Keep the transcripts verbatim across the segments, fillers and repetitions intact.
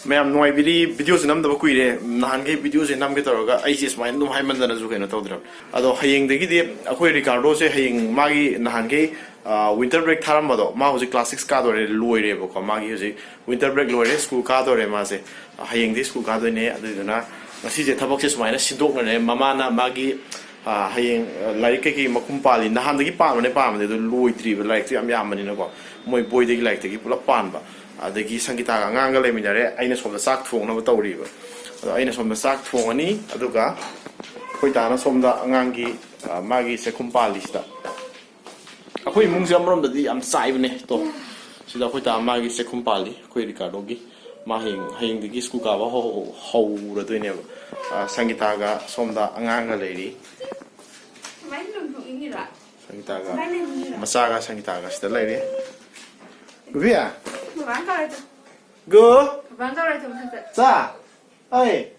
ꯃꯌꯥꯝ ꯅꯨꯡꯉꯥꯏꯕꯤꯔꯤ? ꯚꯤꯗꯤꯑꯣꯁꯦ ꯅꯝꯗꯕ ꯀꯨꯏꯔꯦ꯫ ꯅꯍꯥꯟꯈꯩ ꯚꯤꯗꯤꯑꯣꯁꯦ ꯅꯝꯒꯦ ꯇꯧꯔꯒ ꯑꯩꯁꯦ ꯁꯨꯃꯥꯏꯅ ꯑꯗꯨꯝ ꯍꯥꯏꯃꯟꯗꯅꯁꯨ ꯀꯩꯅꯣ ꯇꯧꯗ꯭ꯔꯕ꯫ ꯑꯗꯣ ꯍꯌꯦꯡꯗꯒꯤꯗꯤ ꯑꯩꯈꯣꯏ ꯔꯤꯀꯥꯔꯗꯣꯁꯦ ꯍꯌꯦꯡ ꯃꯥꯒꯤ ꯅꯍꯥꯟꯈꯩ ꯋꯤꯟꯇꯔ ꯕ꯭ꯔꯦꯛ ꯊꯥꯔꯝꯕꯗꯣ, ꯃꯥ ꯍꯧꯖꯤꯛ ꯀ꯭ꯂꯥꯁ ꯁꯤꯛꯁ ꯀꯥꯗꯣꯔꯦ, ꯂꯣꯏꯔꯦꯕꯀꯣ꯫ ꯃꯥꯒꯤ ꯍꯧꯖꯤꯛ ꯋꯤꯟꯇꯔ ꯕ꯭ꯔꯦꯛ ꯂꯣꯏꯔꯦ, ꯁ꯭ꯀꯨꯜ ꯀꯥꯗꯣꯔꯦ ꯃꯥꯁꯦ꯫ ꯍꯌꯦꯡꯗꯤ ꯁ꯭ꯀꯨꯜ ꯀꯥꯗꯣꯏꯅꯦ꯫ ꯑꯗꯨꯗꯨꯅ ꯉꯁꯤꯁꯦ ꯊꯕꯛꯁꯦ ꯁꯨꯃꯥꯏꯅ ꯁꯤꯟꯗꯣꯛꯅꯔꯦ꯫ ꯃꯃꯥꯅ ꯃꯥꯒꯤ ꯍꯌꯦꯡ ꯂꯥꯏꯔꯤꯛ ꯀꯩꯀꯩ ꯃꯈꯨꯝ ꯄꯥꯜꯂꯤ꯫ ꯅꯍꯥꯟꯗꯒꯤ ꯄꯥꯟꯕꯅꯦ ꯄꯥꯟꯕꯗꯤ, ꯑꯗꯨ ꯂꯣꯏꯗ꯭ꯔꯤꯕ, ꯂꯥꯏꯔꯤꯛꯇꯨ ꯌꯥꯝ ꯌꯥꯝꯕꯅꯤꯅꯀꯣ꯫ ꯃꯣꯏ ꯕꯣꯏꯗꯒꯤ ꯂꯥꯏꯔꯤꯛꯇꯒꯤ ꯄꯨꯂꯞ ꯄꯥꯟꯕ꯫ ꯑꯗꯒꯤ ꯁꯪꯒꯤꯇꯥꯒ ꯑꯉꯥꯡꯒ ꯂꯩꯃꯤꯟꯅꯔꯦ꯫ ꯑꯩꯅ ꯁꯣꯝꯗ ꯆꯥꯛ ꯊꯣꯡꯅꯕ ꯇꯧꯔꯤꯕ꯫ ꯑꯗꯣ ꯑꯩꯅ ꯁꯣꯝꯗ ꯆꯥꯛ ꯊꯣꯡꯉꯅꯤ, ꯑꯗꯨꯒ ꯑꯩꯈꯣꯏ ꯗꯥꯅ ꯁꯣꯝꯗ ꯑꯉꯥꯡꯒꯤ ꯃꯥꯒꯤ ꯆꯦꯛꯈꯨꯝ ꯄꯥꯜꯂꯤꯁꯤꯗ꯫ ꯑꯩꯈꯣꯏ ꯏꯃꯨꯡꯁꯦ ꯑꯃꯔꯣꯝꯗꯗꯤ ꯌꯥꯝ ꯆꯥꯏꯕꯅꯦ꯫ ꯇꯣ, ꯁꯤꯗ ꯑꯩꯈꯣꯏ ꯗꯥ ꯃꯥꯒꯤ ꯆꯦꯛꯈꯨꯝ ꯄꯥꯜꯂꯤ, ꯑꯩꯈꯣꯏ ꯔꯤꯀꯥꯔꯗꯣꯒꯤ꯫ ꯃꯥ ꯍꯌꯦꯡ ꯍꯌꯦꯡꯗꯒꯤ ꯁ꯭ꯀꯨꯜ ꯀꯥꯕ ꯍꯧ- ꯍꯧꯔꯗꯣꯏꯅꯦꯕ꯫ ꯁꯪꯒꯤꯇꯥꯒ ꯁꯣꯝꯗ ꯑꯉꯥꯡꯒ ꯂꯩꯔꯤ꯫ ꯁꯪꯒꯤꯇꯥꯒ ꯃꯆꯥꯒ ꯁꯪꯒꯤꯇꯥꯒ ꯁꯤꯗ ꯂꯩꯔꯤ꯫ ꯒꯨꯕꯤ? ꯒꯨ? ꯆꯥ? ꯑꯩ?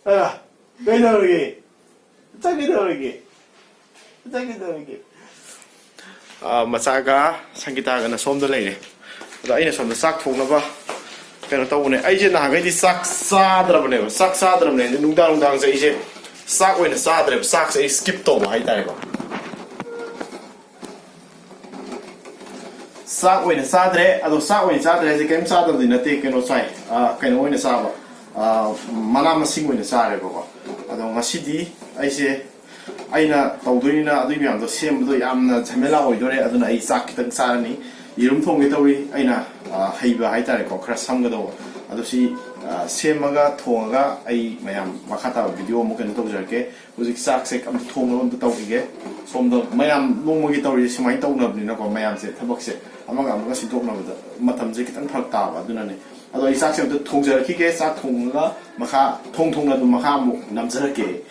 ꯑ, ꯀꯩꯗꯧꯔꯒꯦ? ꯆꯥ ꯀꯩꯗꯧꯔꯒꯦ? ꯆꯥ ꯀꯩꯗꯧꯔꯒꯦ? ꯑ, ꯃꯆꯥꯒ ꯁꯪꯒꯤꯇꯥꯒꯅ ꯁꯣꯝꯗ ꯂꯩꯔꯦ꯫ ꯑꯗꯣ ꯑꯩꯅ ꯁꯣꯝꯗ ꯆꯥꯛ ꯊꯣꯡꯅꯕ ꯀꯩꯅꯣ ꯇꯧꯕꯅꯦ꯫ ꯑꯩꯁꯦ ꯅꯍꯥꯟꯈꯩꯗꯤ ꯆꯥꯛ ꯆꯥꯗ꯭ꯔꯕꯅꯦꯕ꯫ ꯆꯥꯛ ꯆꯥꯗ꯭ꯔꯕꯅꯦ꯫ ꯑꯗꯨ ꯅꯨꯡꯗꯥꯡ ꯅꯨꯡꯗꯥꯡꯁꯦ ꯑꯩꯁꯦ ꯆꯥꯛ ꯑꯣꯏꯅ ꯆꯥꯗ꯭ꯔꯦꯕ꯫ ꯆꯥꯛꯁꯦ ꯑꯩ ꯁ꯭ꯀꯤꯞ ꯇꯧꯕ ꯍꯥꯏꯇꯥꯔꯦꯀꯣ꯫ ꯆꯥꯛ ꯑꯣꯏꯅ ꯆꯥꯗ꯭ꯔꯦ꯫ ꯑꯗꯣ ꯆꯥꯛ ꯑꯣꯏꯅ ꯆꯥꯗ꯭ꯔꯦ ꯍꯥꯏꯁꯦ ꯀꯔꯤꯝ ꯆꯥꯗꯕꯗꯤ ꯅꯠꯇꯦ꯫ ꯀꯩꯅꯣ ꯆꯥꯏ꯫ ꯑ, ꯀꯩꯅꯣ ꯑꯣꯏꯅ ꯆꯥꯕ꯫ ꯑ, ꯃꯅꯥ ꯃꯁꯤꯡ ꯑꯣꯏꯅ ꯆꯥꯔꯦꯕꯀꯣ꯫ ꯑꯗꯣ ꯉꯁꯤꯗꯤ ꯑꯩꯁꯦ, ꯑꯩꯅ ꯇꯧꯗꯣꯏꯅꯤꯅ ꯑꯗꯨꯒꯤ ꯃꯌꯥꯝꯗꯣ ꯁꯦꯝꯕꯗꯣ ꯌꯥꯝꯅ ꯖꯃꯦꯂꯥ ꯑꯣꯏꯗꯣꯔꯦ꯫ ꯑꯗꯨꯅ ꯑꯩ ꯆꯥꯛ ꯈꯤꯇꯪ ꯆꯥꯔꯅꯤ꯫ ꯌꯦꯔꯨꯝ ꯊꯣꯡꯒꯦ ꯇꯧꯔꯤ꯫ ꯑꯩꯅ, ꯑ, ꯍꯩꯕ ꯍꯥꯏꯇꯥꯔꯦꯀꯣ, ꯈꯔ ꯁꯝꯒꯗꯧꯕ꯫ ꯑꯗꯣ ꯁꯤ, ꯑ, ꯁꯦꯝꯃꯒ ꯊꯣꯡꯉꯒ ꯑꯩ ꯃꯌꯥꯝ ꯃꯈꯥ ꯇꯥꯕ ꯚꯤꯗꯤꯑꯣ ꯑꯃꯨꯛ ꯀꯩꯅꯣ ꯇꯧꯖꯔꯛꯀꯦ꯫ ꯍꯧꯖꯤꯛ ꯆꯥꯛꯁꯦ ꯑꯝꯇ ꯊꯣꯡꯅꯕ ꯑꯝꯇ ꯇꯧꯈꯤꯒꯦ꯫ ꯁꯣꯝꯗ ꯃꯌꯥꯝ ꯅꯣꯡꯃꯒꯤ ꯇꯧꯔꯤꯁꯦ ꯁꯨꯃꯥꯏꯅ ꯇꯧꯅꯕꯅꯤꯅꯀꯣ, ꯃꯌꯥꯝꯁꯦ ꯊꯕꯛꯁꯦ ꯑꯃꯒ ꯑꯃꯒ ꯁꯤꯟꯗꯣꯛꯅꯕꯗ ꯃꯇꯝꯁꯦ ꯈꯤꯇꯪ ꯐꯔꯛ ꯇꯥꯕ꯫ ꯑꯗꯨꯅꯅꯦ꯫ ꯑꯗꯣ ꯑꯩ ꯆꯥꯛꯁꯦ ꯑꯝꯇ ꯊꯣꯡꯖꯔꯛꯈꯤꯒꯦ꯫ ꯆꯥꯛ ꯊꯣꯡꯉꯒ ꯃꯈꯥ, ꯊꯣꯡ ꯊꯣꯡꯅ ꯑꯗꯨꯝ ꯃꯈꯥ ꯑꯃꯨꯛ ꯅꯝꯖꯔꯛꯀꯦ꯫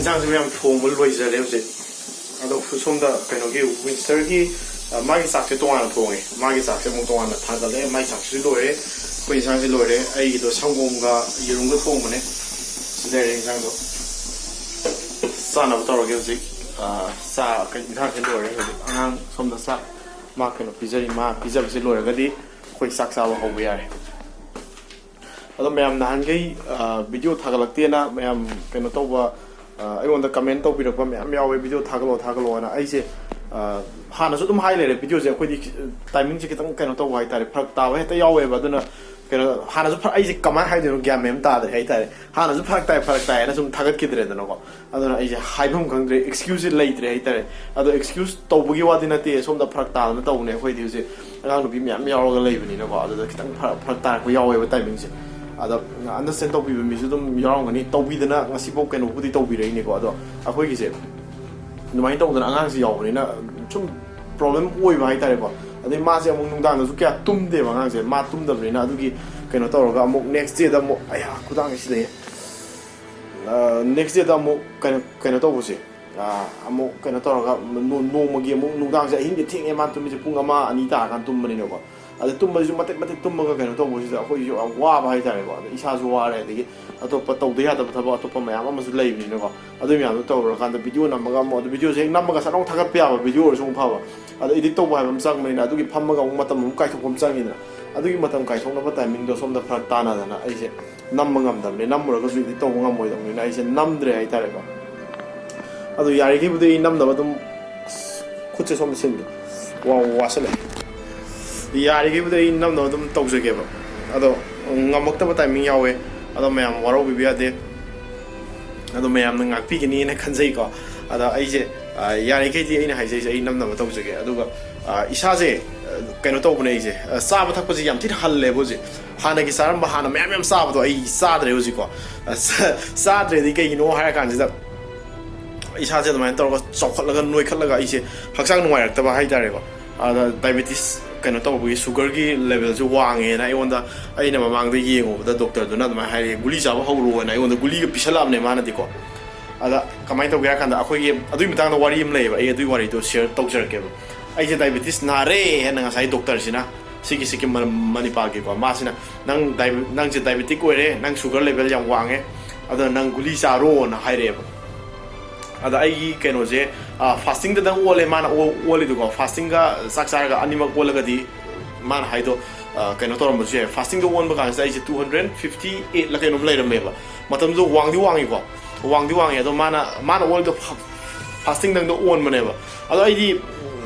ꯏꯟꯁꯥꯡꯁꯦ ꯃꯌꯥꯝ ꯊꯣꯡꯕ ꯂꯣꯏꯖꯔꯦ ꯍꯧꯖꯤꯛ꯫ ꯑꯗꯣ ꯁꯣꯝꯗ ꯀꯩꯅꯣꯒꯤ ꯋꯤꯟꯁꯇꯔꯒꯤ, ꯑ, ꯃꯥꯒꯤ ꯆꯥꯛꯁꯦ ꯇꯣꯉꯥꯟꯅ ꯊꯣꯡꯉꯦ꯫ ꯃꯥꯒꯤ ꯆꯥꯛꯁꯦ ꯑꯃꯨꯛ ꯇꯣꯉꯥꯟꯅ ꯊꯥꯒꯠꯂꯦ꯫ ꯃꯥꯒꯤ ꯆꯥꯛꯁꯤꯁꯨ ꯂꯣꯏꯔꯦ꯫ ꯑꯩꯈꯣꯏ ꯏꯟꯁꯥꯡꯁꯦ ꯂꯣꯏꯔꯦ꯫ ꯑꯩꯒꯤꯗꯣ ꯁꯪꯒꯣꯝꯒ ꯌꯦꯔꯨꯝꯒ ꯊꯣꯡꯕꯅꯦ꯫ ꯁꯤ ꯂꯩꯔꯦ ꯏꯟꯁꯥꯡꯗꯣ꯫ ꯆꯥꯅꯕ ꯇꯧꯔꯒꯦ ꯍꯧꯖꯤꯛ꯫ ꯑ, ꯆꯥ-, ꯀꯩ-, ꯏꯟꯁꯥꯡꯁꯦ ꯂꯣꯏꯔꯦ ꯍꯧꯖꯤꯛ꯫ ꯑꯉꯥꯡ ꯁꯣꯝꯗ ꯆꯥꯛ ꯃꯥ ꯀꯩꯅꯣ ꯄꯤꯖꯔꯤ꯫ ꯃꯥ ꯄꯤꯖꯕꯁꯦ ꯂꯣꯏꯔꯒꯗꯤ ꯑꯩꯈꯣꯏ ꯆꯥꯛ ꯆꯥꯕ ꯍꯧꯕ ꯌꯥꯔꯦ꯫ ꯑꯗꯣ ꯃꯌꯥꯝ ꯅꯍꯥꯟꯈꯩ, ꯑ, ꯚꯤꯗꯤꯑꯣ ꯊꯥꯒꯠꯂꯛꯇꯦꯅ ꯃꯌꯥꯝ ꯀꯩꯅꯣ ꯇꯧꯕ, ꯑ, ꯑꯩꯉꯣꯟꯗ ꯀꯃꯦꯟ ꯇꯧꯕꯤꯔꯛꯄ ꯃꯌꯥꯝ ꯌꯥꯎꯋꯦ, "ꯚꯤꯗꯤꯑꯣ ꯊꯥꯒꯠꯂꯛꯑꯣ, ꯊꯥꯒꯠꯂꯛꯑꯣꯅ"꯫ ꯑꯩꯁꯦ, ꯑ, ꯍꯥꯟꯅꯁꯨ ꯑꯗꯨꯝ ꯍꯥꯏ ꯂꯩꯔꯦ, ꯚꯤꯗꯤꯑꯣꯁꯦ ꯑꯩꯈꯣꯏꯗꯤ ꯇꯥꯏꯃꯤꯡꯁꯦ ꯈꯤꯇꯪ ꯀꯩꯅꯣ ꯇꯧꯕ ꯍꯥꯏꯇꯥꯔꯦ, ꯐꯔꯛ ꯇꯥꯕ ꯍꯦꯛꯇ ꯌꯥꯎꯋꯦꯕ꯫ ꯑꯗꯨꯅ ꯀꯩꯅꯣ, ꯍꯥꯟꯅꯁꯨ ꯐꯔꯛ, ꯑꯩꯁꯦ ꯀꯃꯥꯏꯅ ꯍꯥꯏꯗꯣꯏꯅꯣ ꯒ꯭ꯌꯥꯟ ꯃꯦꯟ ꯑꯃ ꯇꯥꯗ꯭ꯔꯦ ꯍꯥꯏꯇꯥꯔꯦ꯫ ꯍꯥꯟꯅꯁꯨ ꯐꯔꯛ ꯇꯥꯏ, ꯐꯔꯛ ꯇꯥꯏ ꯍꯥꯏꯅ ꯁꯨꯝ ꯊꯥꯒꯠꯈꯤꯗ꯭ꯔꯦꯗꯅꯀꯣ꯫ ꯑꯗꯨꯅ ꯑꯩꯁꯦ ꯍꯥꯏꯐꯝ ꯈꯪꯗ꯭ꯔꯦ, ꯑꯦꯛꯁꯀ꯭ꯌꯨꯁꯁꯦ ꯂꯩꯇ꯭ꯔꯦ ꯍꯥꯏꯇꯥꯔꯦ꯫ ꯑꯗꯣ ꯑꯦꯛꯁꯀ꯭ꯌꯨꯁ ꯇꯧꯕꯒꯤ ꯋꯥꯗꯤ ꯅꯠꯇꯦ, ꯁꯣꯝꯗ ꯐꯔꯛ ꯇꯥꯗꯅ ꯇꯧꯕꯅꯦ꯫ ꯑꯩꯈꯣꯏꯗꯤ ꯍꯧꯖꯤꯛ ꯑꯉꯥꯡ ꯅꯨꯄꯤ ꯃꯌꯥꯝ ꯌꯥꯎꯔꯒ ꯂꯩꯕꯅꯤꯅꯀꯣ, ꯑꯗꯨꯗ ꯈꯤꯇꯪ ꯐꯔꯛ, ꯐꯔꯛ ꯇꯥꯔꯛꯄ ꯌꯥꯎꯋꯦꯕ ꯇꯥꯏꯃꯤꯡꯁꯦ꯫ ꯑꯗꯣ ꯑꯟꯗꯔꯁꯇꯦꯟ ꯇꯧꯕꯤꯕ ꯃꯤꯁꯨ ꯑꯗꯨꯝ ꯌꯥꯎꯔꯝꯒꯅꯤ, ꯇꯧꯕꯤꯗꯅ ꯉꯁꯤꯐꯥꯎ ꯀꯩꯅꯣꯕꯨꯗꯤ ꯇꯧꯕꯤꯔꯛꯏꯅꯦꯀꯣ꯫ ꯑꯗꯣ ꯑꯩꯈꯣꯏꯒꯤꯁꯦ ꯑꯗꯨꯃꯥꯏꯅ ꯇꯧꯗꯅ ꯑꯉꯥꯡꯁꯦ ꯌꯥꯎꯕꯅꯤꯅ ꯁꯨꯝ ꯄ꯭ꯔꯣꯕ꯭ꯂꯦꯝ ꯑꯣꯏꯕ ꯍꯥꯏꯇꯥꯔꯦꯀꯣ꯫ ꯑꯗꯩ ꯃꯥꯁꯦ ꯑꯃꯨꯛ ꯅꯨꯡꯗꯥꯡꯗꯁꯨ ꯀꯌꯥ ꯇꯨꯝꯗꯦꯕ ꯑꯉꯥꯡꯁꯦ, ꯃꯥ ꯇꯨꯝꯗꯕꯅꯤꯅ꯫ ꯑꯗꯨꯒꯤ ꯀꯩꯅꯣ ꯇꯧꯔꯒ ꯑꯃꯨꯛ ꯅꯦꯛꯁ ꯗꯦꯗ ꯑꯃꯨꯛ, ꯑꯌꯥ, ꯈꯨꯗꯥꯡꯁꯦ ꯁꯤꯗꯩ꯫ ꯅꯦꯛꯁ ꯗꯦꯗ ꯑꯃꯨꯛ ꯀꯩꯅꯣ, ꯀꯩꯅꯣ ꯇꯧꯕꯁꯦ, ꯑ, ꯑꯃꯨꯛ ꯀꯩꯅꯣ ꯇꯧꯔꯒ ꯅꯣ-, ꯅꯣꯡꯃꯒꯤ ꯑꯃꯨꯛ ꯅꯨꯡꯗꯥꯡꯁꯦ, ꯑꯍꯤꯡꯁꯦ ꯊꯦꯡꯉꯦ ꯃꯥꯅ ꯇꯨꯝꯃꯤꯁꯦ, ꯄꯨꯡ ꯑꯃ ꯑꯅꯤ ꯇꯥꯔꯀꯥꯟꯗ ꯇꯨꯝꯕꯅꯤꯅꯀꯣ꯫ ꯑꯗ ꯇꯨꯝꯕꯁꯤꯁꯨ ꯃꯇꯦꯛ ꯃꯇꯦꯛ ꯇꯨꯝꯃꯒ ꯀꯩꯅꯣ ꯇꯧꯕꯁꯤꯗ ꯑꯩꯈꯣꯏꯁꯨ ꯌꯥꯝ ꯋꯥꯕ ꯍꯥꯏꯇꯥꯔꯦꯀꯣ꯫ ꯑꯗ ꯏꯁꯥꯁꯨ ꯋꯥꯔꯦ, ꯑꯗꯒꯤ ꯑꯇꯣꯞꯄ ꯇꯧꯗ ꯌꯥꯗꯕ ꯊꯕꯛ ꯑꯇꯣꯞꯄ ꯃꯌꯥꯝ ꯑꯃꯁꯨ ꯂꯩꯕꯅꯤꯅꯀꯣ꯫ ꯑꯗꯨꯒꯤ ꯃꯌꯥꯝꯗꯣ ꯇꯧꯔꯨꯔꯀꯥꯟꯗ ꯚꯤꯗꯤꯑꯣ ꯅꯝꯃꯒ ꯑꯃꯨꯛ, ꯑꯗꯨ ꯚꯤꯗꯤꯑꯣꯁꯦ ꯍꯦꯛ ꯅꯝꯃꯒ ꯁꯠ ꯂꯥꯎ ꯊꯥꯒꯠꯄ ꯌꯥꯕ ꯚꯤꯗꯤꯑꯣ ꯑꯣꯏꯔꯁꯨ ꯑꯃꯨꯛ ꯐꯕ꯫ ꯑꯗ ꯏꯗꯤꯠ ꯇꯧꯕ ꯍꯥꯏꯕ ꯑꯃ ꯆꯪꯕꯅꯤꯅ ꯑꯗꯨꯒꯤ ꯐꯝꯃꯒ ꯑꯃꯨꯛ ꯃꯇꯝ ꯑꯃꯨꯛ ꯀꯥꯏꯊꯣꯛꯄ ꯑꯃ ꯆꯪꯉꯤꯗꯅ꯫ ꯑꯗꯨꯒꯤ ꯃꯇꯝ ꯀꯥꯏꯊꯣꯛꯅꯕ ꯇꯥꯏꯃꯤꯡꯗꯣ ꯁꯣꯝꯗ ꯐꯔꯛ ꯇꯥꯅꯗꯅ ꯑꯩꯁꯦ ꯅꯝꯕ ꯉꯝꯗꯕꯅꯤ, ꯅꯝꯃꯨꯔꯒꯁꯨ ꯏꯗꯤꯠ ꯇꯧꯕ ꯉꯝꯃꯣꯏꯗꯕꯅꯤꯅ ꯑꯩꯁꯦ ꯅꯝꯗ꯭ꯔꯦ ꯍꯥꯏꯇꯥꯔꯦꯀꯣ꯫ ꯑꯗꯨ ꯌꯥꯔꯤꯈꯩꯕꯨꯗꯤ ꯑꯩ ꯅꯝꯅꯕ ꯑꯗꯨꯝ, ꯑꯁ, ꯈꯨꯠꯁꯦ ꯁꯣꯝꯗ ꯁꯤꯟꯒꯦ, ꯋꯥ-, ꯋꯥꯁꯜꯂꯛꯑꯦ꯫ ꯌꯥꯔꯤꯈꯩꯕꯨꯗꯤ ꯑꯩ ꯅꯝꯅꯕ ꯑꯗꯨꯝ ꯇꯧꯖꯒꯦꯕ꯫ ꯑꯗꯣ ꯉꯝꯃꯛꯇꯕ ꯇꯥꯏꯃꯤꯡ ꯌꯥꯎꯋꯦ꯫ ꯑꯗꯣ ꯃꯌꯥꯝ ꯋꯥꯔꯧꯕꯤꯕ ꯌꯥꯗꯦ꯫ ꯑꯗꯣ ꯃꯌꯥꯝꯅ ꯉꯥꯛꯄꯤꯒꯅꯤꯅ ꯈꯟꯖꯩꯀꯣ꯫ ꯑꯗ ꯑꯩꯁꯦ, ꯑ, ꯌꯥꯔꯤꯈꯩꯗꯤ ꯑꯩꯅ ꯍꯥꯏꯖꯩꯁꯦ ꯑꯩ ꯅꯝꯅꯕ ꯇꯧꯖꯒꯦ꯫ ꯑꯗꯨꯒ, ꯑ, ꯏꯁꯥꯁꯦ, ꯑ, ꯀꯩꯅꯣ ꯇꯧꯕꯅꯦ ꯑꯩꯁꯦ, ꯑ, ꯆꯥꯕ ꯊꯛꯄꯁꯦ ꯌꯥꯝ ꯊꯤꯅ ꯍꯜꯂꯦꯕ ꯍꯧꯖꯤꯛ꯫ ꯍꯥꯟꯅꯒꯤ ꯆꯥꯔꯝꯕ, ꯍꯥꯟꯅ ꯃꯌꯥꯝ ꯃꯌꯥꯝ ꯆꯥꯕꯗꯣ ꯑꯩ ꯆꯥꯗ꯭ꯔꯦ ꯍꯧꯖꯤꯛꯀꯣ꯫ ꯑ, ꯆꯥ-, ꯆꯥꯗ꯭ꯔꯦꯗꯤ ꯀꯩꯒꯤꯅꯣ ꯍꯥꯏꯔ ꯀꯥꯟꯁꯤꯗ ꯏꯁꯥꯁꯦ ꯑꯗꯨꯃꯥꯏꯅ ꯇꯧꯔꯒ ꯆꯥꯎꯈꯠꯂꯒ ꯅꯣꯏꯈꯠꯂꯒ ꯑꯩꯁꯦ ꯍꯛꯆꯥꯡ ꯅꯨꯡꯉꯥꯏꯔꯛꯇꯕ ꯍꯥꯏꯇꯥꯔꯦꯀꯣ꯫ ꯑꯗ ꯗꯥꯏꯕꯦꯇꯤꯁ ꯀꯩꯅꯣ ꯇꯧꯕꯒꯤ, ꯁꯨꯒꯔꯒꯤ ꯂꯦꯚꯦꯜꯁꯦ ꯋꯥꯡꯉꯦꯅ ꯑꯩꯉꯣꯟꯗ, ꯑꯩꯅ ꯃꯃꯥꯡꯗ ꯌꯦꯡꯉꯨꯕꯗ ꯗꯣꯛꯇꯔꯗꯨꯅ ꯑꯗꯨꯃꯥꯏꯅ ꯍꯥꯏꯔꯛꯑꯦ, "ꯒꯨꯂꯤ ꯆꯥꯕ ꯍꯧꯔꯣꯅ" ꯑꯩꯉꯣꯟꯗ ꯒꯨꯂꯤꯒ ꯄꯤꯁꯜꯂꯛꯑꯕꯅꯦ ꯃꯥꯅꯗꯤꯀꯣ꯫ ꯑꯗ ꯀꯃꯥꯏꯅ ꯇꯧꯒꯦ ꯍꯥꯏ ꯀꯥꯟꯗ, ꯑꯩꯈꯣꯏꯒꯤ ꯑꯗꯨꯒꯤ ꯃꯇꯥꯡꯗ ꯋꯥꯔꯤ ꯑꯃ ꯂꯩꯌꯦꯕ, ꯑꯩ ꯑꯗꯨꯒꯤ ꯋꯥꯔꯤꯗꯣ ꯁꯤꯌꯔ ꯇꯧꯖꯔꯛꯀꯦꯕ꯫ ꯑꯩꯁꯦ ꯗꯥꯏꯕꯦꯇꯤꯁ ꯅꯥꯔꯦ ꯍꯥꯏꯅ ꯉꯁꯥꯏ ꯗꯣꯛꯇꯔꯁꯤꯅ, ꯁꯤꯒꯤ ꯁꯤꯛꯀꯤꯝ ꯃꯅꯤꯄꯥꯜꯒꯤꯀꯣ, ꯃꯥꯁꯤꯅ, "ꯅꯪ ꯅꯪꯁꯦ ꯗꯥꯏꯕꯦꯇꯤꯛ ꯑꯣꯏꯔꯦ, ꯅꯪ ꯁꯨꯒꯔ ꯂꯦꯚꯦꯜ ꯌꯥꯝ ꯋꯥꯡꯉꯦ, ꯑꯗꯨꯅ ꯅꯪ ꯒꯨꯂꯤ ꯆꯥꯔꯣꯅ" ꯍꯥꯏꯔꯛꯑꯦꯕ꯫ ꯑꯗ ꯑꯩꯒꯤ ꯀꯩꯅꯣꯁꯦ, ꯐꯥꯁꯇꯤꯡꯗꯗꯪ ꯑꯣꯜꯂꯦ ꯃꯥꯅ ꯑꯣꯜꯂꯤꯗꯨꯀꯣ꯫ ꯐꯥꯁꯇꯤꯡꯒ ꯆꯥꯛ ꯆꯥꯔꯒ ꯑꯅꯤꯃꯛ ꯑꯣꯜꯂꯒꯗꯤ ꯃꯥꯅ ꯍꯥꯏꯗꯣ ꯀꯩꯅꯣ ꯇꯧꯔꯝꯕꯁꯨ ꯌꯥꯏ꯫ ꯐꯥꯁꯇꯤꯡꯗ ꯑꯣꯟꯕ ꯀꯥꯟꯁꯤꯗ ꯑꯩꯁꯦ ꯇꯨ ꯍꯟꯗ꯭ꯔꯦꯠ ꯐꯤꯐꯇꯤ ꯑꯩꯠꯂ ꯀꯩꯅꯣꯝ ꯂꯩꯔꯝꯃꯦꯕ꯫ ꯃꯇꯝꯗꯨꯗ ꯋꯥꯡꯗꯤ ꯋꯥꯡꯉꯤꯀꯣ, ꯋꯥꯡꯗꯤ ꯋꯥꯡꯉꯤ꯫ ꯑꯗꯣ ꯃꯥꯅ ꯃꯥꯅ ꯑꯣꯜꯗꯣ ꯐꯥꯁꯇꯤꯡꯗꯪꯗ ꯑꯣꯟꯕꯅꯦꯕ꯫ ꯑꯗꯣ ꯑꯩꯗꯤ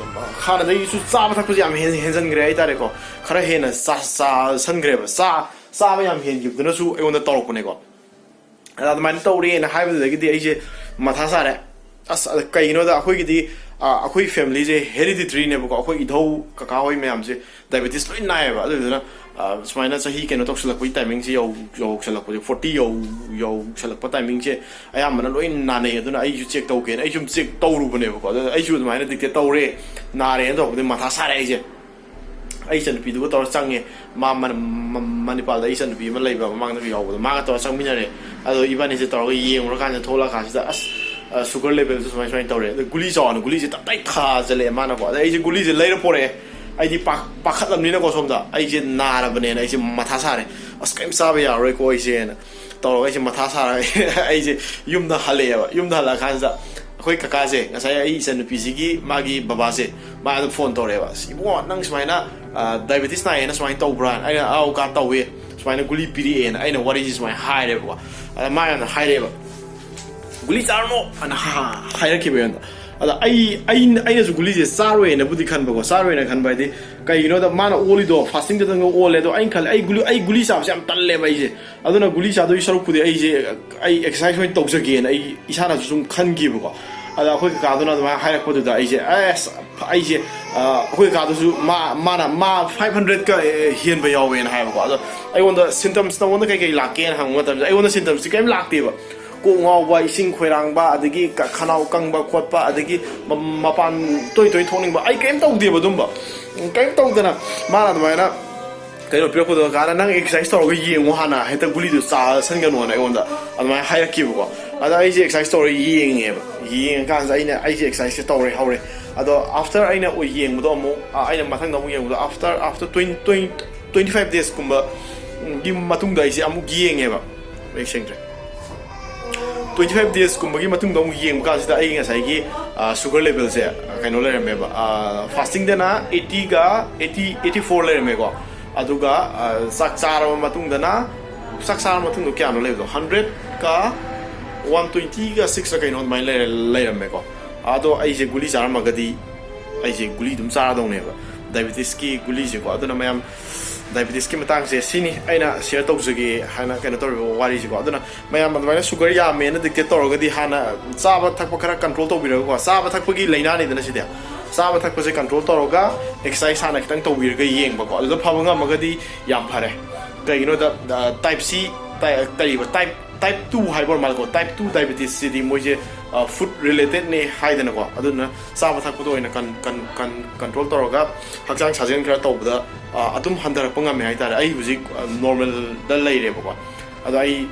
ꯍꯥꯟꯅꯗꯒꯤꯁꯨ ꯆꯥꯕ ꯊꯛꯄꯁꯦ ꯌꯥꯝ ꯍꯦꯟꯖꯟꯈ꯭ꯔꯦ ꯍꯥꯏꯇꯥꯔꯦꯀꯣ꯫ ꯈꯔ ꯍꯦꯟꯅ ꯆꯥꯁꯟꯈ꯭ꯔꯦꯕ꯫ ꯆꯥꯕ ꯌꯥꯝ ꯍꯦꯟꯈꯤꯕꯗꯨꯅꯁꯨ ꯑꯩꯉꯣꯟꯗ ꯇꯧꯔꯛꯄꯅꯦꯀꯣ꯫ ꯑꯗ ꯑꯗꯨꯃꯥꯏꯅ ꯇꯧꯔꯦꯅ ꯍꯥꯏꯕꯗꯨꯗꯒꯤꯗꯤ ꯑꯩꯁꯦ ꯃꯊꯥ ꯁꯥꯔꯦ꯫ ꯑꯁ, ꯀꯩꯒꯤꯅꯣꯗ ꯑꯩꯈꯣꯏꯒꯤꯗꯤ, ꯑꯩꯈꯣꯏ ꯐꯦꯃꯤꯂꯤꯁꯦ ꯍꯦꯔꯤꯗꯤꯇ꯭ꯔꯤꯅꯦꯕꯀꯣ꯫ ꯑꯩꯈꯣꯏ ꯏꯙꯧ ꯀꯀꯥ ꯍꯣꯏ ꯃꯌꯥꯝꯁꯦ ꯗꯥꯏꯕꯦꯇꯤꯁ ꯂꯣꯏ ꯅꯥꯏꯌꯦꯕ꯫ ꯑꯗꯨꯗꯨꯅ ꯁꯨꯃꯥꯏꯅ ꯆꯍꯤ ꯀꯩꯅꯣ ꯇꯧꯁꯜꯂꯛꯄꯒꯤ ꯇꯥꯏꯃꯤꯡꯁꯦ ꯌꯧꯁꯜꯂꯛꯄꯁꯦ, ꯐꯣꯔꯇꯤ ꯌꯧꯁꯜꯂꯛꯄ ꯇꯥꯏꯃꯤꯡꯁꯦ ꯑꯌꯥꯝꯕꯅ ꯂꯣꯏ ꯅꯥꯅꯩ꯫ ꯑꯗꯨꯅ ꯑꯩꯁꯨ ꯆꯦꯛ ꯇꯧꯒꯦꯅ ꯑꯩꯁꯨ ꯆꯦꯛ ꯇꯧꯔꯨꯕꯅꯦꯕꯀꯣ꯫ ꯑꯗꯨꯗ ꯑꯩꯁꯨ ꯑꯗꯨꯃꯥꯏꯅ ꯗꯤꯇꯦꯛ ꯇꯧꯔꯦ, ꯅꯥꯔꯦꯅ ꯇꯧꯔꯛꯄꯗꯤ ꯃꯊꯥ ꯁꯥꯔꯦ ꯑꯩꯁꯦ꯫ ꯑꯩ ꯏꯆꯟꯅꯨꯄꯤꯗꯨꯒ ꯇꯧꯔ ꯆꯪꯉꯦ꯫ ꯃꯥ ꯃꯅꯤꯄꯥꯜꯗ ꯑꯩ ꯏꯆꯟꯅꯨꯄꯤ ꯑꯃ ꯂꯩꯕ ꯃꯃꯥꯡꯗ ꯌꯥꯎꯕꯗꯣ, ꯃꯥꯒ ꯇꯧꯔ ꯆꯪꯃꯤꯟꯅꯔꯦ꯫ ꯑꯗꯣ ꯏꯕꯥꯅꯤꯁꯦ ꯇꯧꯔꯒ ꯌꯦꯡꯉꯨꯔꯀꯥꯟꯁꯤꯗ, ꯊꯣꯛꯂꯛꯑꯀꯥꯟꯁꯤꯗ, "ꯑꯁ, ꯁꯨꯒꯔ ꯂꯦꯚꯦꯜꯁꯨ ꯁꯨꯃꯥꯏ ꯁꯨꯃꯥꯏꯅ ꯇꯧꯔꯦ, ꯑꯗꯣ ꯒꯨꯂꯤ ꯆꯥꯎꯅ ꯒꯨꯂꯤꯁꯦ ꯇꯞꯇꯥꯏ ꯊꯥꯖꯜꯂꯛꯑꯦ ꯃꯥꯅꯀꯣ"꯫ ꯑꯗꯩ ꯑꯩꯁꯦ ꯒꯨꯂꯤꯁꯦ ꯂꯩꯔ ꯄꯣꯔꯛꯑꯦ꯫ ꯑꯩꯗꯤ ꯄꯥꯈꯠꯂꯕꯅꯤꯅꯀꯣ, ꯁꯣꯝꯗ ꯑꯩꯁꯦ ꯅꯥꯔꯕꯅꯦꯅ ꯑꯩꯁꯦ ꯃꯊꯥ ꯁꯥꯔꯦ꯫ "ꯑꯁ, ꯀꯔꯤꯝ ꯆꯥꯕ ꯌꯥꯔꯔꯣꯏꯀꯣ ꯑꯩꯁꯦꯅ" ꯇꯧꯔꯒ ꯑꯩꯁꯦ ꯃꯊꯥ ꯁꯥꯔꯒ ꯑꯩꯁꯦ ꯌꯨꯝꯗ ꯍꯜꯂꯛꯑꯦꯕ꯫ ꯌꯨꯝꯗ ꯍꯜꯂꯛꯑꯀꯥꯟꯁꯤꯗ ꯑꯩꯈꯣꯏ ꯀꯀꯥꯁꯦ, ꯉꯁꯥꯏ ꯑꯩ ꯏꯆꯟꯅꯨꯄꯤꯁꯤꯒꯤ ꯃꯥꯒꯤ ꯕꯕꯥꯁꯦ, ꯃꯥ ꯑꯗꯨꯝ ꯐꯣꯟ ꯇꯧꯔꯛꯑꯦꯕ꯫ "ꯑꯁ, ꯏꯕꯨꯡꯉꯣ, ꯅꯪ ꯁꯨꯃꯥꯏꯅ ꯗꯥꯏꯕꯦꯇꯤꯁ ꯅꯥꯏꯌꯦꯅ ꯁꯨꯃꯥꯏꯅ ꯇꯧꯕ꯭ꯔꯥ?" ꯑꯩꯅ, "ꯑꯧ ꯀꯥ, ꯇꯧꯋꯦ, ꯁꯨꯃꯥꯏꯅ ꯒꯨꯂꯤ ꯄꯤꯔꯛꯑꯦꯅ" ꯑꯩꯅ ꯋꯥꯔꯤꯁꯦ ꯁꯨꯃꯥꯏꯅ ꯍꯥꯏꯔꯦꯕꯀꯣ꯫ ꯑꯗ ꯃꯥꯅ ꯍꯥꯏꯔꯛꯑꯦꯕ, "ꯒꯨꯂꯤ ꯆꯥꯔꯨꯅꯣ" ꯑꯅ ꯍꯥꯏꯔꯛꯈꯤꯕ ꯑꯩꯉꯣꯟꯗ꯫ ꯑꯗ ꯑꯩ ꯑꯩꯅꯁꯨ ꯒꯨꯂꯤꯁꯦ ꯆꯥꯔꯣꯏꯅꯕꯨꯗꯤ ꯈꯟꯕꯀꯣ꯫ ꯆꯥꯔꯣꯏꯅ ꯈꯟꯕ ꯍꯥꯏꯗꯤ, ꯀꯩꯒꯤꯅꯣꯗ ꯃꯥꯅ ꯑꯣꯜꯂꯤꯗꯣ ꯐꯥꯁꯇꯤꯡꯗꯗꯪ ꯑꯣꯜꯂꯦ꯫ ꯑꯗꯣ ꯑꯩꯅ ꯈꯜꯂꯦ, ꯑꯩ ꯒꯨꯂꯤ ꯑꯩ ꯒꯨꯂꯤ ꯆꯥꯕꯁꯦ ꯌꯥꯝ ꯇꯜꯂꯦꯕ ꯑꯩꯁꯦ꯫ ꯑꯗꯨꯅ ꯒꯨꯂꯤ ꯆꯥꯗꯣꯏ ꯁꯔꯨꯛꯄꯨꯗꯤ ꯑꯩꯁꯦ, ꯑꯩ ꯑꯦꯛꯁꯔꯁꯥꯏꯁ ꯑꯣꯏꯅ ꯇꯧꯖꯒꯦꯅ ꯑꯩ ꯏꯁꯥꯅꯁꯨ ꯁꯨꯝ ꯈꯟꯈꯤꯕꯀꯣ꯫ ꯑꯗ ꯑꯩꯈꯣꯏ ꯀꯀꯥꯗꯨꯅ ꯑꯗꯨꯃꯥꯏꯅ ꯍꯥꯏꯔꯛꯄꯗꯨꯗ ꯑꯩꯁꯦ, ꯑꯁ, ꯑꯩꯁꯦ, ꯑꯩꯈꯣꯏ ꯀꯀꯥꯗꯨꯁꯨ ꯃꯥ ꯃꯥꯅ ꯃꯥ ꯐꯥꯏꯚ ꯍꯟꯗ꯭ꯔꯦꯠꯀ ꯍꯦꯟꯕ ꯌꯥꯎꯋꯦꯅ ꯍꯥꯏꯕꯀꯣ꯫ ꯑꯗꯣ ꯑꯩꯉꯣꯟꯗ ꯁꯤꯝꯇꯝꯁ ꯅꯉꯣꯟꯗ ꯀꯩꯀꯩ ꯂꯥꯛꯀꯦꯅ ꯍꯪꯕ ꯃꯇꯝꯗ, ꯑꯩꯉꯣꯟꯗ ꯁꯤꯝꯇꯝꯁꯇꯤ ꯀꯔꯤꯝ ꯂꯥꯛꯇꯦꯕ꯫ ꯀꯣꯛ ꯉꯥꯎꯕ, ꯏꯁꯤꯡ ꯈꯣꯏꯔꯥꯡꯕ, ꯑꯗꯒꯤ ꯈꯅꯥꯎ ꯀꯪꯕ ꯈꯣꯠꯄ, ꯑꯗꯒꯤ ꯃꯄꯥꯟ ꯇꯣꯏ ꯇꯣꯏ ꯊꯣꯛꯅꯤꯡꯕ, ꯑꯩ ꯀꯔꯤꯝ ꯇꯧꯗꯦꯕ ꯑꯗꯨꯝꯕ꯫ ꯀꯔꯤꯝ ꯇꯧꯗꯅ ꯃꯥꯅ ꯑꯗꯨꯃꯥꯏꯅ ꯀꯩꯅꯣ ꯄꯤꯔꯛꯄꯗꯣ, "ꯀꯥꯟꯅ ꯅꯪ ꯑꯦꯛꯁꯔꯁꯥꯏꯁ ꯇꯧꯔꯒ ꯌꯦꯡꯉꯣ ꯍꯥꯟꯅ, ꯍꯦꯛꯇ ꯒꯨꯂꯤꯗꯨ ꯆꯥꯁꯟꯒꯅꯣꯅ" ꯑꯩꯉꯣꯟꯗ ꯑꯗꯨꯃꯥꯏꯅ ꯍꯥꯏꯔꯛꯈꯤꯕꯀꯣ꯫ ꯑꯗ ꯑꯩꯁꯦ ꯑꯦꯛꯁꯔꯁꯥꯏꯁ ꯇꯧꯔ ꯌꯦꯡꯉꯦꯕ꯫ ꯌꯦꯡꯉꯀꯥꯟꯁꯤꯗ ꯑꯩꯅ ꯑꯩꯁꯦ ꯑꯦꯛꯁꯔꯁꯥꯏꯁꯁꯦ ꯇꯧꯔꯦ, ꯍꯧꯔꯦ꯫ ꯑꯗꯣ ꯑꯥꯐꯇꯔ ꯑꯩꯅ ꯌꯦꯡꯕꯗꯣ ꯑꯃꯨꯛ, ꯑ, ꯑꯩꯅ ꯃꯊꯪꯗ ꯑꯃꯨꯛ ꯌꯦꯡꯕꯗꯣ, after after twenty twenty five ꯗꯦꯖꯀꯨꯝꯕ ꯒꯤ ꯃꯇꯨꯡꯗ ꯑꯩꯁꯦ ꯑꯃꯨꯛ ꯌꯦꯡꯉꯦꯕ꯫ ꯃꯌꯦꯛ ꯁꯦꯡꯗ꯭ꯔꯦ꯫ ꯇ꯭ꯋꯦꯟꯇꯤ ꯐꯥꯏꯚ ꯗꯦꯖꯀꯨꯝꯕꯒꯤ ꯃꯇꯨꯡꯗ ꯑꯃꯨꯛ ꯌꯦꯡꯕ ꯀꯥꯟꯁꯤꯗ ꯑꯩꯒꯤ ꯉꯁꯥꯏꯒꯤ, ꯑ, ꯁꯨꯒꯔ ꯂꯦꯚꯦꯜꯁꯦ, ꯑ, ꯀꯩꯅꯣ ꯂꯩꯔꯝꯃꯦꯕ, ꯑ, ꯐꯥꯁꯇꯤꯡꯗꯅ ꯑꯩꯠꯇꯤꯒ ꯑꯩꯠꯇꯤ, ꯑꯩꯠꯇꯤ ꯐꯣꯔ ꯂꯩꯔꯝꯃꯦꯀꯣ꯫ ꯑꯗꯨꯒ, ꯑ, ꯆꯥꯛ ꯆꯥꯔꯕ ꯃꯇꯨꯡꯗꯅ, ꯆꯥꯛ ꯆꯥꯔꯕ ꯃꯇꯨꯡꯗ ꯀꯌꯥꯅꯣ ꯂꯩꯕꯗꯣ? ꯍꯟꯗ꯭ꯔꯦꯠꯀ ꯋꯥꯟ ꯇ꯭ꯋꯦꯟꯇꯤꯒ ꯁꯤꯛꯁꯂ ꯀꯩꯅꯣ ꯑꯗꯨꯃꯥꯏꯅ ꯂꯩꯔ-, ꯂꯩꯔꯝꯃꯦꯀꯣ꯫ ꯑꯗꯣ ꯑꯩꯁꯦ ꯒꯨꯂꯤ ꯆꯥꯔꯝꯃꯒꯗꯤ ꯑꯩꯁꯦ ꯒꯨꯂꯤ ꯑꯗꯨꯝ ꯆꯥꯔꯗꯧꯅꯦꯕ, ꯗꯥꯏꯕꯦꯇꯤꯁꯀꯤ ꯒꯨꯂꯤꯁꯦꯀꯣ꯫ ꯑꯗꯨꯅ ꯃꯌꯥꯝ, ꯗꯥꯏꯕꯦꯇꯤꯁꯀꯤ ꯃꯇꯥꯡꯁꯦ ꯁꯤꯅꯤ ꯑꯩꯅ ꯁꯤꯌꯔ ꯇꯧꯖꯒꯦ ꯍꯥꯏꯅ ꯀꯩꯅꯣ ꯇꯧꯔꯤꯕ ꯋꯥꯔꯤꯁꯦꯀꯣ꯫ ꯑꯗꯨꯅ ꯃꯌꯥꯝ ꯑꯗꯨꯃꯥꯏꯅ ꯁꯨꯒꯔ ꯌꯥꯝꯃꯦꯅ ꯗꯤꯛꯇꯦꯠ ꯇꯧꯔꯒꯗꯤ ꯍꯥꯟꯅ ꯆꯥꯕ ꯊꯛꯄ ꯈꯔ ꯀꯟꯇ꯭ꯔꯣꯜ ꯇꯧꯕꯤꯔꯒꯀꯣ, ꯆꯥꯕ ꯊꯛꯄꯒꯤ ꯂꯥꯏꯅꯥꯅꯤꯗꯅ ꯁꯤꯗꯤ, ꯆꯥꯕ ꯊꯛꯄꯁꯦ ꯀꯟꯇ꯭ꯔꯣꯜ ꯇꯧꯔꯒ ꯑꯦꯛꯁꯔꯁꯥꯏꯁ ꯍꯥꯟꯅ ꯈꯤꯇꯪ ꯇꯧꯕꯤꯔꯒ ꯌꯦꯡꯕꯀꯣ꯫ ꯑꯗꯨꯗ ꯐꯕ ꯉꯝꯃꯒꯗꯤ ꯌꯥꯝ ꯐꯔꯦ꯫ ꯀꯩꯒꯤꯅꯣꯗ, ꯇꯥꯏꯞ ꯁꯤ, ꯀꯔꯤꯕ, ꯇꯥꯏꯞ ꯇꯥꯏꯞ ꯇꯨ ꯍꯥꯏꯕ ꯑꯣꯏꯔ ꯃꯥꯜꯂꯦꯀꯣ, ꯇꯥꯏꯞ ꯇꯨ ꯗꯥꯏꯕꯦꯇꯤꯁꯁꯤꯗꯤ ꯃꯣꯏꯁꯦ ꯐꯨꯗ ꯔꯤꯂꯦꯇꯦꯠꯅꯦ ꯍꯥꯏꯗꯅꯀꯣ꯫ ꯑꯗꯨꯅ ꯆꯥꯕ ꯊꯛꯄꯗ ꯑꯣꯏꯅ ꯀꯟꯇ꯭ꯔꯣꯜ ꯇꯧꯔꯒ ꯍꯛꯆꯥꯡ ꯁꯥꯖꯦꯜ ꯈꯔ ꯇꯧꯕꯗ, ꯑ, ꯑꯗꯨꯝ ꯍꯟꯊꯔꯛꯄ ꯉꯝꯃꯦ ꯍꯥꯏꯇꯥꯔꯦ꯫ ꯑꯩ ꯍꯧꯖꯤꯛ, ꯑ, ꯅꯣꯔꯃꯦꯜꯗ ꯂꯩꯔꯦꯕꯀꯣ꯫ ꯑꯗꯣ ꯑꯩ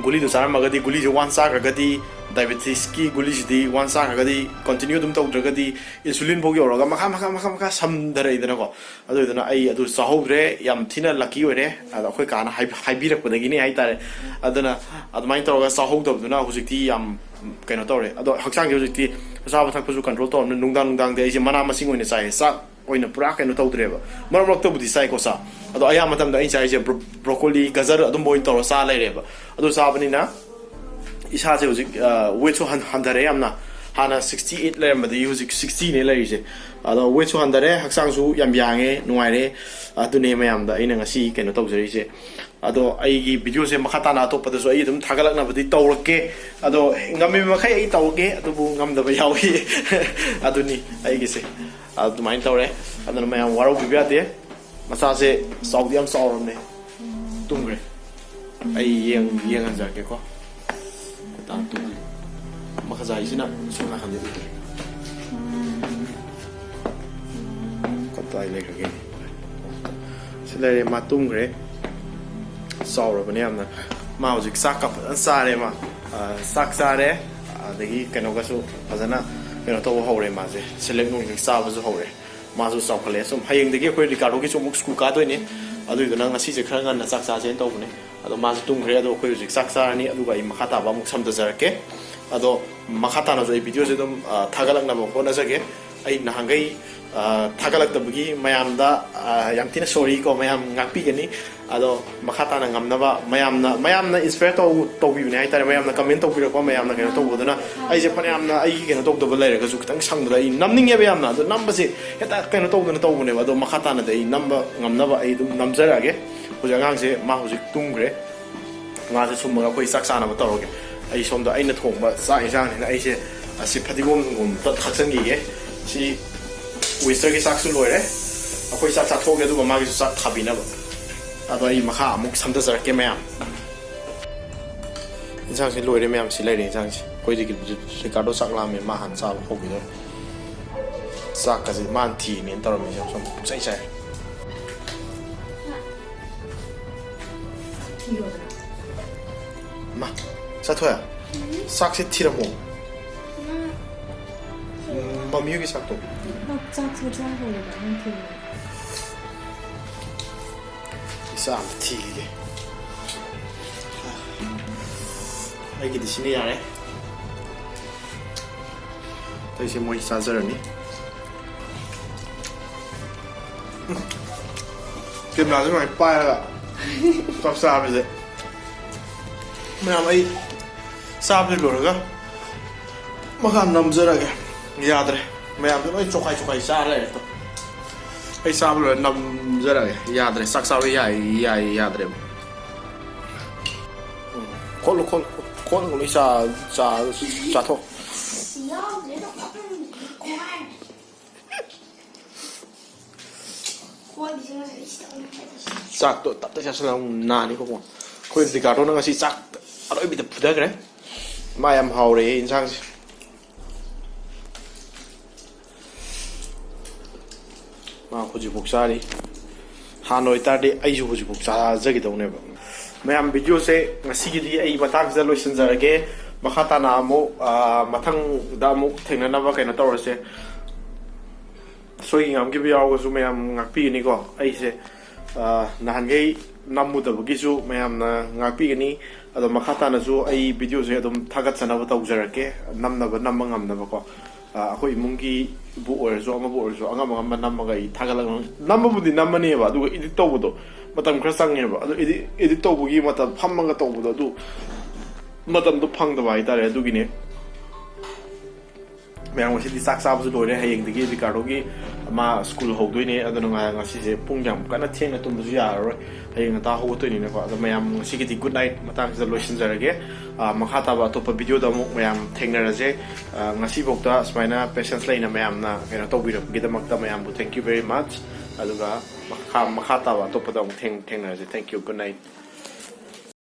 ꯒꯨꯂꯤꯗꯨ ꯆꯥꯔꯝꯃꯒꯗꯤ, ꯒꯨꯂꯤꯁꯦ ꯋꯥꯟ ꯆꯥꯈ꯭ꯔꯒꯗꯤ, ꯗꯥꯏꯕꯦꯇꯤꯁꯀꯤ ꯒꯨꯂꯤꯁꯤꯗꯤ ꯋꯥꯟ ꯆꯥꯈ꯭ꯔꯒꯗꯤ ꯀꯟꯇꯤꯅ꯭ꯌꯨ ꯑꯗꯨꯝ ꯇꯧꯗ꯭ꯔꯒꯗꯤ ꯏꯟꯁꯨꯂꯤꯟ ꯐꯥꯎ ꯌꯧꯔꯒ ꯃꯈꯥ ꯃꯈꯥ ꯃꯈꯥ ꯃꯈꯥ ꯁꯝꯊꯔꯛꯏꯗꯅꯀꯣ꯫ ꯑꯗꯨꯗꯨꯅ ꯑꯩ ꯑꯗꯨ ꯆꯥꯍꯧꯗ꯭ꯔꯦ, ꯌꯥꯝ ꯊꯤꯅ ꯂꯛꯀꯤ ꯑꯣꯏꯔꯦ꯫ ꯑꯗꯣ ꯑꯩꯈꯣꯏ ꯀꯥꯅ ꯍꯥꯏꯕꯤꯔꯛꯄꯗꯒꯤꯅꯦ ꯍꯥꯏꯇꯥꯔꯦ꯫ ꯑꯗꯨꯅ ꯑꯗꯨꯃꯥꯏꯅ ꯇꯧꯔꯒ ꯆꯥꯍꯧꯗꯕꯗꯨꯅ ꯍꯧꯖꯤꯛꯇꯤ ꯌꯥꯝ ꯀꯩꯅꯣ ꯇꯧꯔꯦ꯫ ꯑꯗꯣ ꯍꯛꯆꯥꯡꯁꯦ ꯍꯧꯖꯤꯛꯇꯤ ꯆꯥꯕ ꯊꯛꯄꯁꯨ ꯀꯟꯇ꯭ꯔꯣꯜ ꯇꯧꯔꯕꯅꯤꯅ ꯅꯨꯡꯗꯥꯡ ꯅꯨꯡꯗꯥꯡꯗꯤ ꯑꯩꯁꯦ ꯃꯅꯥ ꯃꯁꯤꯡ ꯑꯣꯏꯅ ꯆꯥꯏꯌꯦ, ꯆꯥꯛ ꯑꯣꯏꯅ ꯄꯨꯔꯥ ꯀꯩꯅꯣ ꯇꯧꯗ꯭ꯔꯦꯕ꯫ ꯃꯔꯛ ꯃꯔꯛꯇꯕꯨꯗꯤ ꯆꯥꯏꯀꯣ ꯆꯥꯛ, ꯑꯗꯣ ꯑꯌꯥꯝꯕ ꯃꯇꯝꯗ ꯑꯩꯅ ꯆꯥꯏꯁꯦ ꯕ꯭ꯔꯣꯀꯣꯂꯤ, ꯒꯖꯔ ꯑꯗꯨꯝꯕ ꯑꯣꯏꯅ ꯇꯧꯔ ꯆꯥ ꯂꯩꯔꯦꯕ꯫ ꯑꯗꯨ ꯆꯥꯕꯅꯤꯅ ꯏꯁꯥꯁꯦ ꯍꯧꯖꯤꯛ, ꯑ, ꯋꯦꯠꯁꯨ ꯍꯟ-, ꯍꯟꯊꯔꯦ ꯌꯥꯝꯅ꯫ ꯍꯥꯟꯅ ꯁꯤꯛꯁꯇꯤ ꯑꯩꯠ ꯂꯩꯔꯝꯕꯗꯒꯤ ꯍꯧꯖꯤꯛ ꯁꯤꯛꯁꯇꯤꯅꯦ ꯂꯩꯔꯤꯁꯦ꯫ ꯑꯗꯣ ꯋꯦꯠꯁꯨ ꯍꯟꯊꯔꯦ, ꯍꯛꯆꯥꯡꯁꯨ ꯌꯥꯝ ꯌꯥꯡꯉꯦ, ꯅꯨꯡꯉꯥꯏꯔꯦ꯫ ꯑꯗꯨꯅꯦ ꯃꯌꯥꯝꯗ ꯑꯩꯅ ꯉꯁꯤ ꯀꯩꯅꯣ ꯇꯧꯖꯔꯤꯁꯦ꯫ ꯑꯗꯣ ꯑꯩꯒꯤ ꯚꯤꯗꯤꯑꯣꯁꯦ ꯃꯈꯥ ꯇꯥꯅ ꯑꯇꯣꯞꯄꯗꯁꯨ ꯑꯩ ꯑꯗꯨꯝ ꯊꯥꯒꯠꯂꯛꯅꯕꯗꯤ ꯇꯧꯔꯛꯀꯦ꯫ ꯑꯗꯣ ꯉꯝꯃꯤꯕ ꯃꯈꯩ ꯑꯩ ꯇꯧꯔꯛꯀꯦ, ꯑꯗꯨꯕꯨ ꯉꯝꯗꯕ ꯌꯥꯎꯏ꯫ ꯑꯗꯨꯅꯤ ꯑꯩꯒꯤꯁꯦ꯫ ꯑꯗꯨꯃꯥꯏꯅ ꯇꯧꯔꯦ꯫ ꯑꯗꯨꯅ ꯃꯌꯥꯝ ꯋꯥꯔꯧꯕꯤꯕ ꯌꯥꯗꯦ꯫ ꯃꯆꯥꯁꯦ ꯆꯥꯎꯗꯤ ꯌꯥꯝ ꯆꯥꯎꯔꯕꯅꯦ꯫ ꯇꯨꯝꯈ꯭ꯔꯦ꯫ ꯑꯩ ꯌꯦꯡ-, ꯌꯦꯡꯍꯟꯖꯔꯛꯀꯦꯀꯣ꯫ ꯃꯈꯖꯥꯏꯁꯤꯅ ꯁꯣꯝ ꯅꯥꯀꯟꯗ ꯎꯗ꯭ꯔꯦ꯫ ꯀꯗꯥꯏ ꯂꯩꯈ꯭ꯔꯒꯦ? ꯁꯤ ꯂꯩꯔꯦ, ꯃꯥ ꯇꯨꯝꯈ꯭ꯔꯦ꯫ ꯆꯥꯎꯔꯕꯅꯦ ꯌꯥꯝꯅ꯫ ꯃꯥ ꯍꯧꯖꯤꯛ ꯆꯥꯛꯀ ꯐꯖꯅ ꯆꯥꯔꯦ꯫ ꯃꯥ, ꯑ, ꯆꯥꯛ ꯆꯥꯔꯦ꯫ ꯑꯗꯒꯤ ꯀꯩꯅꯣꯒꯁꯨ ꯐꯖꯅ ꯀꯩꯅꯣ ꯇꯧꯕ ꯍꯧꯔꯦ꯫ ꯃꯥꯁꯦ ꯁꯦꯂꯦꯛ ꯅꯨꯡꯂꯦꯛ ꯆꯥꯕꯁꯨ ꯍꯧꯔꯦ꯫ ꯃꯥꯁꯨ ꯆꯥꯎꯈꯠꯂꯛꯑꯦ꯫ ꯁꯨꯝ ꯍꯌꯦꯡꯗꯒꯤ ꯑꯩꯈꯣꯏ ꯔꯤꯀꯥꯔꯗꯣꯒꯤꯁꯨ ꯑꯃꯨꯛ ꯁ꯭ꯀꯨꯜ ꯀꯥꯗꯣꯏꯅꯦ꯫ ꯑꯗꯨꯏꯗꯨꯅ ꯉꯁꯤꯁꯦ ꯈꯔ ꯉꯟꯅ ꯆꯥꯛ ꯆꯥꯁꯦꯅ ꯇꯧꯕꯅꯦ꯫ ꯑꯗꯣ ꯃꯥꯁꯨ ꯇꯨꯝꯈ꯭ꯔꯦ꯫ ꯑꯗꯣ ꯑꯩꯈꯣꯏ ꯍꯧꯖꯤꯛ ꯆꯥꯛ ꯆꯥꯔꯅꯤ, ꯑꯗꯨꯒ ꯑꯩ ꯃꯈꯥ ꯇꯥꯕ ꯑꯃꯨꯛ ꯁꯝꯊꯖꯔꯛꯀꯦ꯫ ꯑꯗꯣ ꯃꯈꯥ ꯇꯥꯅꯁꯨ ꯑꯩ ꯚꯤꯗꯤꯑꯣꯁꯦ ꯑꯗꯨꯝ, ꯑ, ꯊꯥꯒꯠꯂꯛꯅꯕ ꯍꯣꯠꯅꯖꯒꯦ꯫ ꯑꯩ ꯅꯍꯥꯟꯈꯩ, ꯑ, ꯊꯥꯒꯠꯂꯛꯇꯕꯒꯤ ꯃꯌꯥꯝꯗ, ꯑ, ꯌꯥꯝ ꯊꯤꯅ ꯁꯣꯔꯤꯀꯣ, ꯃꯌꯥꯝ ꯉꯥꯛꯄꯤꯒꯅꯤ꯫ ꯑꯗꯣ ꯃꯈꯥ ꯇꯥꯅ ꯉꯝꯅꯕ ꯃꯌꯥꯝꯅ, ꯃꯌꯥꯝꯅ ꯏꯟꯁꯄꯌꯔ ꯇꯧ-, ꯇꯧꯕꯤꯕꯅꯦ ꯍꯥꯏꯇꯥꯔꯦ꯫ ꯃꯌꯥꯝꯅ ꯀꯃꯦꯟ ꯇꯧꯕꯤꯔꯛꯄ ꯃꯌꯥꯝꯅ ꯀꯩꯅꯣ ꯇꯧꯕꯗꯨꯅ ꯑꯩꯁꯦ ꯐꯅꯌꯥꯝꯅ ꯑꯩꯒꯤ ꯀꯩꯅꯣ ꯇꯧꯗꯕ ꯂꯩꯔꯒꯁꯨ ꯈꯤꯇꯪ ꯁꯪꯕꯗ ꯑꯩ ꯅꯝꯅꯤꯡꯉꯦꯕ ꯌꯥꯝꯅ꯫ ꯑꯗꯣ ꯅꯝꯕꯁꯦ ꯍꯦꯛꯇ ꯀꯩꯅꯣ ꯇꯧꯗꯅ ꯇꯧꯕꯅꯦꯕ꯫ ꯑꯗꯣ ꯃꯈꯥ ꯇꯥꯅꯗꯤ ꯑꯩ ꯅꯝꯕ ꯉꯝꯅꯕ ꯑꯩ ꯑꯗꯨꯝ ꯅꯝꯖꯔꯛꯑꯒꯦ꯫ ꯍꯧꯖꯤꯛ ꯑꯉꯥꯡꯁꯦ ꯃꯥ ꯍꯧꯖꯤꯛ ꯇꯨꯝꯈ꯭ꯔꯦ꯫ ꯃꯥꯁꯦ ꯁꯨꯝꯃꯒ ꯑꯩꯈꯣꯏ ꯆꯥꯛ ꯆꯥꯅꯕ ꯇꯧꯔꯒꯦ꯫ ꯑꯩ ꯁꯣꯝꯗ ꯑꯩꯅ ꯊꯣꯡꯕ ꯆꯥꯛ ꯏꯟꯁꯥꯡꯁꯤꯅ ꯑꯩꯁꯦ ꯑꯁꯤ ꯐꯗꯤꯒꯣꯝꯒꯨꯝꯕ ꯊꯥꯛꯆꯟꯈꯤꯒꯦ꯫ ꯁꯤ ꯋꯦꯁꯇꯔꯒꯤ ꯆꯥꯛꯁꯨ ꯂꯣꯏꯔꯦ꯫ ꯑꯩꯈꯣꯏ ꯆꯥꯛ ꯆꯥꯊꯣꯛꯑꯒꯦ, ꯑꯗꯨꯒ ꯃꯥꯒꯤꯁꯨ ꯆꯥꯛ ꯊꯥꯕꯤꯅꯕ꯫ ꯑꯗꯣ ꯑꯩ ꯃꯈꯥ ꯑꯃꯨꯛ ꯁꯝꯊꯖꯔꯛꯀꯦ ꯃꯌꯥꯝ꯫ ꯏꯟꯁꯥꯡꯁꯤ ꯂꯣꯏꯔꯦ ꯃꯌꯥꯝ, ꯁꯤ ꯂꯩꯔꯦ ꯏꯟꯁꯥꯡꯁꯤ꯫ ꯑꯩꯈꯣꯏꯗꯤ ꯔꯤꯀꯥꯔꯗꯣ ꯆꯥꯛ ꯂꯥꯝꯃꯦ, ꯃꯥ ꯍꯥꯟꯅ ꯆꯥꯕ ꯍꯧꯈꯤꯗꯣꯔꯦ꯫ ꯆꯥꯛꯀꯁꯦ ꯃꯥꯅ ꯊꯤꯔꯤꯅꯦꯅ ꯇꯧꯔꯝꯃꯤꯁꯦ ꯁꯨꯝ ꯄꯨꯡꯆꯥꯏ ꯆꯥꯏ꯫ ꯃꯥ, ꯆꯥꯊꯣꯛꯑꯦ? ꯆꯥꯛꯁꯦ ꯊꯤꯔꯝꯃꯣ꯫ ꯃꯃꯤꯒꯤ ꯆꯥꯛꯇꯣ꯫ ꯆꯥꯛꯁꯦ ꯆꯥꯕ ꯂꯣꯏꯔꯦ, ꯅꯪ ꯊꯤꯔꯝꯃꯣ꯫ ꯏꯆꯥ ꯑꯝꯇ ꯊꯤꯈꯤꯒꯦ꯫ ꯑꯩꯒꯤꯗꯤ ꯁꯤꯅ ꯌꯥꯔꯦ꯫ ꯑꯇꯩꯁꯦ ꯃꯣꯏ ꯆꯥꯖꯔꯅꯤ꯫ ꯎꯝ꯫ ꯀꯦꯃꯦꯔꯥꯁꯦ ꯁꯨꯃꯥꯏꯅ ꯄꯥꯏꯔꯒ ꯆꯥꯛ ꯆꯥꯕꯁꯦ꯫ ꯃꯌꯥꯝ, ꯑꯩ ꯆꯥꯕꯁꯦ ꯂꯣꯏꯔꯒ ꯃꯈꯥ ꯅꯝꯖꯔꯒꯦ꯫ ꯌꯥꯗ꯭ꯔꯦ꯫ ꯃꯌꯥꯝꯁꯦ ꯂꯣꯏ ꯆꯣꯈꯥꯏ ꯆꯣꯈꯥꯏ ꯆꯥꯔ ꯂꯩꯔꯦ꯫ ꯑꯩ ꯆꯥꯕ ꯂꯣꯏꯔ ꯅꯝꯖꯔꯒꯦ꯫ ꯌꯥꯗ꯭ꯔꯦ꯫ ꯆꯥꯛ ꯆꯥꯕ ꯌꯥꯏ, ꯌꯥꯏ, ꯌꯥꯗ꯭ꯔꯦꯕ꯫ ꯎꯝ꯫ ꯈꯣꯠꯂꯨ, ꯈꯣꯠꯂꯨ, ꯈꯣꯠꯂꯨ, ꯂꯣꯏ ꯆꯥ-, ꯆꯥ-, ꯆꯥꯊꯣꯛ꯫ ꯆꯥꯛꯇꯣ ꯇꯞ ꯇꯞ ꯆꯥꯁꯤꯜꯂꯒ ꯑꯃꯨꯛ ꯅꯥꯅꯤꯀꯣ꯫ ꯑꯩꯈꯣꯏ ꯔꯤꯀꯥꯔꯗꯣꯅ ꯉꯁꯤ ꯆꯥꯛ ꯑꯔꯣꯏꯕꯤꯗ ꯐꯨꯊꯈ꯭ꯔꯦ꯫ ꯃꯥ ꯌꯥꯝ ꯍꯥꯎꯔꯦ ꯏꯟꯁꯥꯡꯁꯦ꯫ ꯃꯥ ꯍꯧꯖꯤꯛꯐꯥꯎ ꯆꯥꯔꯤ꯫ ꯍꯥꯟꯅ ꯑꯣꯏꯇꯥꯔꯗꯤ ꯑꯩꯁꯨ ꯍꯧꯖꯤꯛꯐꯥꯎ ꯆꯥꯖꯈꯤꯗꯧꯅꯦꯕ꯫ ꯃꯌꯥꯝ, ꯚꯤꯗꯤꯑꯣꯁꯦ ꯉꯁꯤꯒꯤꯗꯤ ꯑꯩ ꯃꯇꯥꯡꯁꯤꯗ ꯂꯣꯏꯁꯤꯟꯖꯔꯒꯦ꯫ ꯃꯈꯥ ꯇꯥꯅ ꯑꯃꯨꯛ, ꯑ, ꯃꯊꯪꯗ ꯑꯃꯨꯛ ꯊꯦꯡꯅꯅꯕ ꯀꯩꯅꯣ ꯇꯧꯔꯁꯦ꯫ ꯁꯣꯏꯒꯤ ꯉꯥꯝꯈꯤꯕ ꯌꯥꯎꯔꯒꯁꯨ ꯃꯌꯥꯝ ꯉꯥꯛꯄꯤꯒꯅꯤꯀꯣ꯫ ꯑꯩꯁꯦ, ꯑ, ꯅꯍꯥꯟꯈꯩ ꯅꯝꯃꯨꯗꯕꯒꯤꯁꯨ ꯃꯌꯥꯝꯅ ꯉꯥꯛꯄꯤꯒꯅꯤ꯫ ꯑꯗꯣ ꯃꯈꯥ ꯇꯥꯅꯁꯨ ꯑꯩ ꯚꯤꯗꯤꯑꯣꯁꯦ ꯑꯗꯨꯝ ꯊꯥꯒꯠꯆꯅꯕ ꯇꯧꯖꯔꯛꯀꯦ, ꯅꯝꯅꯕ, ꯅꯝꯕ ꯉꯝꯅꯕꯀꯣ꯫ ꯑ, ꯑꯩꯈꯣꯏ ꯏꯃꯨꯡꯒꯤꯕꯨ ꯑꯣꯏꯔꯁꯨ, ꯑꯃꯕꯨ ꯑꯣꯏꯔꯁꯨ, ꯑꯉꯝ ꯑꯉꯝꯕ ꯅꯝꯃꯒ ꯑꯩ ꯊꯥꯒꯠꯂꯛ-, ꯅꯝꯕꯕꯨꯗꯤ ꯅꯝꯃꯅꯦꯕ, ꯑꯗꯨꯒ ꯏꯗꯤꯠ ꯇꯧꯕꯗꯣ ꯃꯇꯝ ꯈꯔ ꯆꯪꯉꯦꯕ꯫ ꯑꯗꯣ ꯏꯗꯤꯠ, ꯏꯗꯤꯠ ꯇꯧꯕꯒꯤ ꯃꯇꯝ, ꯐꯝꯃꯒ ꯇꯧꯕꯗꯣ, ꯑꯗꯨ ꯃꯇꯝꯗꯣ ꯐꯪꯗꯕ ꯍꯥꯏꯇꯥꯔꯦ꯫ ꯑꯗꯨꯒꯤꯅꯦ꯫ ꯃꯌꯥꯝ, ꯉꯁꯤꯗꯤ ꯆꯥꯛ ꯆꯥꯕꯁꯨ ꯂꯣꯏꯔꯦ꯫ ꯍꯌꯦꯡꯗꯒꯤ ꯔꯤꯀꯥꯔꯗꯣꯒꯤ ꯃꯥ ꯁ꯭ꯀꯨꯜ ꯍꯧꯗꯣꯏꯅꯦ꯫ ꯑꯗꯨꯅ ꯉ-, ꯉꯁꯤꯁꯦ ꯄꯨꯡ ꯌꯥꯝ ꯀꯟꯅ ꯊꯦꯡꯅ ꯇꯨꯝꯕꯁꯨ ꯌꯥꯔꯔꯣꯏ, ꯍꯌꯦꯡ ꯉꯟꯇꯥ ꯍꯧꯒꯠꯇꯣꯏꯅꯤꯅꯀꯣ꯫ ꯑꯗꯣ ꯃꯌꯥꯝ, ꯉꯁꯤꯒꯤꯗꯤ ꯒꯨꯗ ꯅꯥꯏꯠ ꯃꯇꯥꯡꯁꯤꯗ ꯂꯣꯏꯁꯤꯟꯖꯔꯒꯦ꯫ ꯑ, ꯃꯈꯥ ꯇꯥꯕ ꯑꯇꯣꯞꯄ ꯚꯤꯗꯤꯑꯣꯗ ꯑꯃꯨꯛ ꯃꯌꯥꯝ ꯊꯦꯡꯅꯔꯁꯦ꯫ ꯑ, ꯉꯁꯤꯐꯥꯎꯗ ꯁꯨꯃꯥꯏꯅ ꯄꯦꯁꯦꯟꯁ ꯂꯩꯅ ꯃꯌꯥꯝꯅ ꯀꯩꯅꯣ ꯇꯧꯕꯤꯔꯛꯄꯒꯤꯗꯃꯛꯇ ꯃꯌꯥꯝꯕꯨ thank you very much꯫ ꯑꯗꯨꯒ ꯃꯈꯥ, ꯃꯈꯥ ꯇꯥꯕ ꯑꯇꯣꯞꯄꯗ ꯑꯃꯨꯛ ꯊꯦꯡ-, ꯊꯦꯡꯅꯔꯁꯦ꯫ Thank you, good night꯫